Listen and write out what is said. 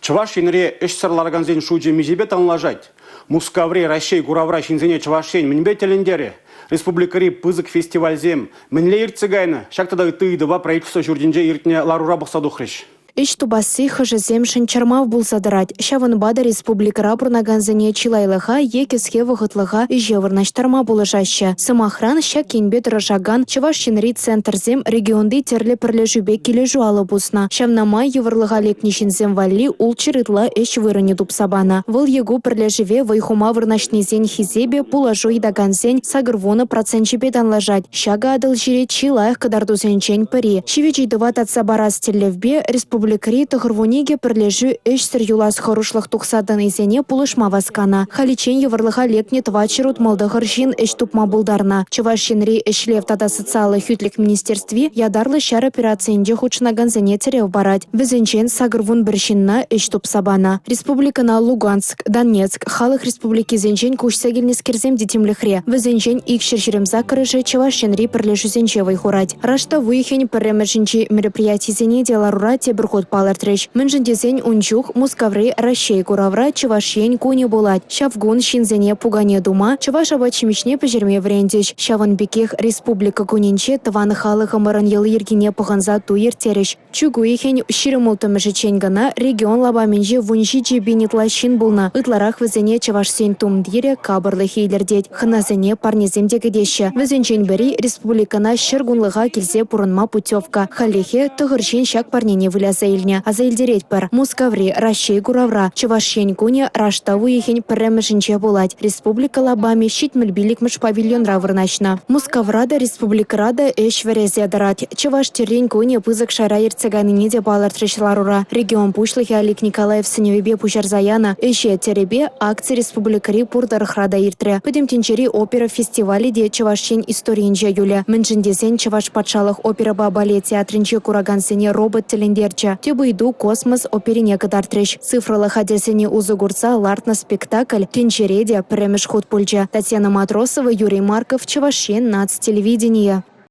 Чӑваш Енре ӗҫсӗр ларакансен шучӗ миҫепе танлашать? Мускаври Раҫҫей куравра ҫынсене Чӑваш Ен мӗнпе тӗлӗнтерӗ? Республикӑри пысӑк фестивальсем мӗнле иртсе кайнӑ? Ҫак тата ытти ыйтӑва правительство ҫуртӗнче иртнӗ ларура пӑхса тухрӗҫ. Ӗҫ тупасси хӑшӗсемшӗн чӑрмав пулса тӑрать. Ҫавӑнпа та республикӑра пурӑнакансене чылайлӑха е кӗске вӑхӑтлӑха ӗҫе вырнаҫтарма пулӑшаҫҫӗ. Сӑмахран, ҫак енпе тӑрӑшакан Чӑваш Енри центрсем регионти тӗрлӗ пӗрлешӳпе килӗшӳ алӑ пуснӑ. Ҫавна май йывӑрлӑха лекнӗ ҫынсем валли 600 ытла ӗҫ вырӑнӗ тупса панӑ. Вӑл е ку пӗрлешӗве вӑй хума вырнаҫнисен хисепӗ пулӑшу ыйтакансен 80 проценчӗпе танлашать. Ҫакӑ Атӑлҫире чи лайӑх кӑтартусенчен пӗри. Ҫивӗч ыйтӑва татса парас тӗллевпе республикӑри 92 пӗрлешӳ ӗҫсӗр юлас хӑрушлӑх тухса тӑнисене пулӑшма васканӑ. Халиччен йывӑрлӑха лекнӗ 469 ҫын ӗҫ тупма пултарнӑ. Чӑваш Енри Ӗҫлев тата социаллӑ хӳтлӗх министерстви ятарлӑ ҫар операцийӗнче хутшӑнакансене тӗрев парать. Вӗсенчен 81 ҫынна ӗҫ тупса панӑ. Республикӑна Луганск, Донецк халӑх республикисенчен куҫса килнӗскерсем те тимлӗхре. Вӗсенчен 228-шӗ Чӑваш Енри пӗрлешӳсенче вӑй хурать. Раштав уйӑхӗн пӗрремӗшӗнчи мероприятисене те ларура тепӗр хут палӑртрӗҫ. Мӗншӗн тесен ун чух Мускаври Раҫҫей куравра Чӑваш Ен кунӗ пулать. Ҫав кун ҫынсене пукане тума, чӑваш апат-ҫимӗҫне пӗҫерме вӗрентӗҫ. Ҫавӑн пекех Республика кунӗнче тӑван халӑхӑмӑрӑн йӑли-йӗркине пӑхӑнса туй ирттерӗҫ. Чӳк уйӑхӗн 26-мӗшӗччен кӑна регион лапамӗнче 17 пин ытла ҫын пулнӑ. Ытларах вӗсене чӑвашсен тумтирӗ, капӑрлӑхӗ илӗртет. Хӑнасене парнесем те кӗтеҫҫӗ. Вӗсенчен пӗри республикӑна 100 кунлӑха килсе пурӑнма путевка. Хальлӗхе тӑхӑр ҫын ҫак парнене выляса илнӗ. Аса илтеретпӗр, Мускаври Раҫҫей куравра Чӑваш Ен кунӗ раштав уйӑхӗн пӗрремӗшӗнче пулать. Республика лапамӗ 75-мӗш павильонра вырнаҫнӑ. Мускавра та, республикӑра та ӗҫ вӗресе тӑрать. Чӑваш тӗррин кунӗ пысӑк шайра иртсе кайнине те палӑртрӗҫ ларура. Регион Пуҫлӑхӗ Олег Николаев сӗнӗвӗпе пуҫарса янӑ ӗҫе тӗрӗпе акци республикӑри пур тӑрӑхра та иртрӗ. Пӗтӗм тӗнчери опера фестивалӗ те Чӑваш Ен историйӗнче юлӗ. Мӗншӗн тесен Чӑваш патшалӑх оперӑпа балет театрӗнче куракансене робот тӗлӗнтерчӗ. Тӗп ыйту космос оперине кӑтартрӗҫ. Цифрӑллӑ хатӗрсене усӑ курса лартнӑ спектакль тӗнчере те пӗрремӗш хут пулчӗ. Татьяна Матросова, Юрий Марков, Чӑваш Ен наци телевиденийӗ.